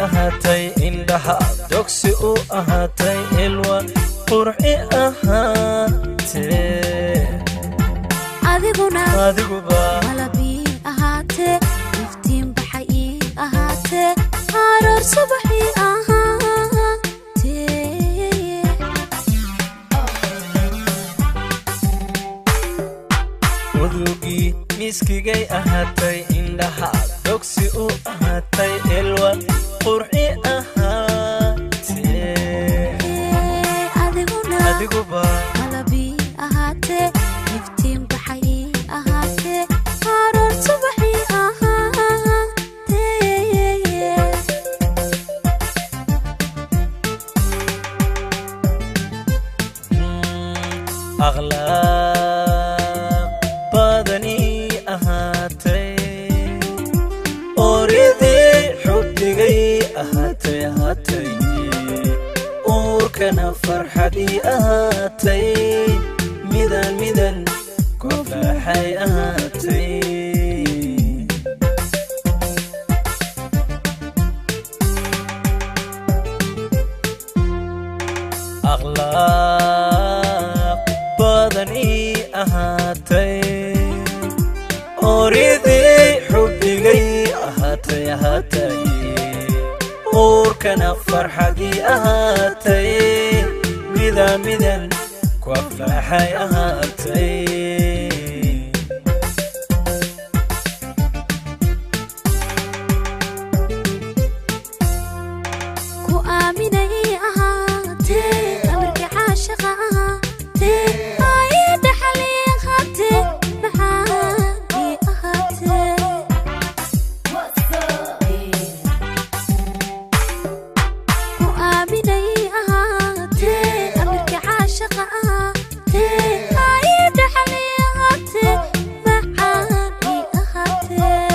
Ahaatay indhaha dogsi u ahaatay, ilwa qurxi ahaatee. Adiguna adiguba malabii ahaatee, iftiin baxay ii ahaatee, aroor subaxii ahaatee. Udugii miskigay ahaatay, indhaha dogsi u ahaatay, ilwa qurxi ahaatee. Adiguna adiguba malabii ahaatee, iftiin baxay ii ahaatee, aroor subaxii ahaatee. Akhlaaq badanii ahaatay, oridii xubdigay ahaatay ahaatay, uurkana farxadii ahaatay, midan midan koflaxay ahaatay. Akhlaaq badanii ahaatay, oridii xubdigay ahaatay ahaatay, uurkana farxadii ahaatay, mida midan ku aflaxay ahaatay. Ku aaminay ahaatee, amarka caashaqa ahaatee, ay dhaxali ahaatee, maxaa ii ahaatee. Ku aaminay ahaatee, amarka caashaqa ahaatee, ay dhaxali ahaatee, maxaa ii ahaatee.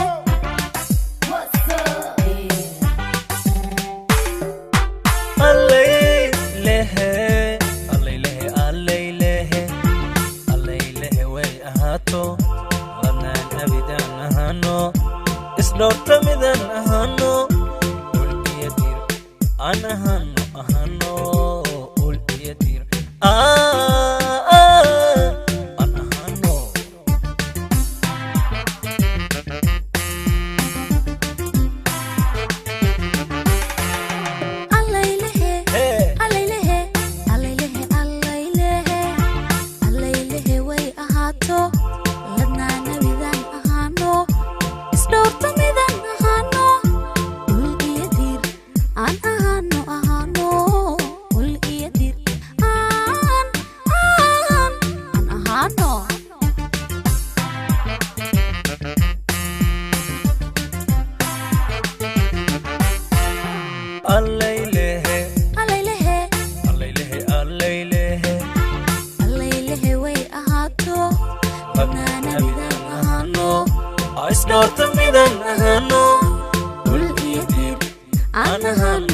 Allaylehe, allaylehe, allaylehe, allaylehe way ahaato, ladnaan abidaan ahaano, isdhoorta midaan ahaano, ul iyo dir aan ahaano ahaano, ul iyo dir aan ahaano. Allaylehe. Hee. Allaylehe, allaylehe, allaylehe, allaylehe way ahaato, ladnaa nabidaan ahaano, isdhowrta midaan ahaano, ul iyo diir aan ahaano ahaano, ul iyo diir aan aan aan ahaano. Allaylehe. Allaylehe. Allaylehe, allaylehe. Allaylehe way ahaato, ladnaa nabidaan ahaano, isdhoorta midaan ahaano, ul iyo diir aan ahaano.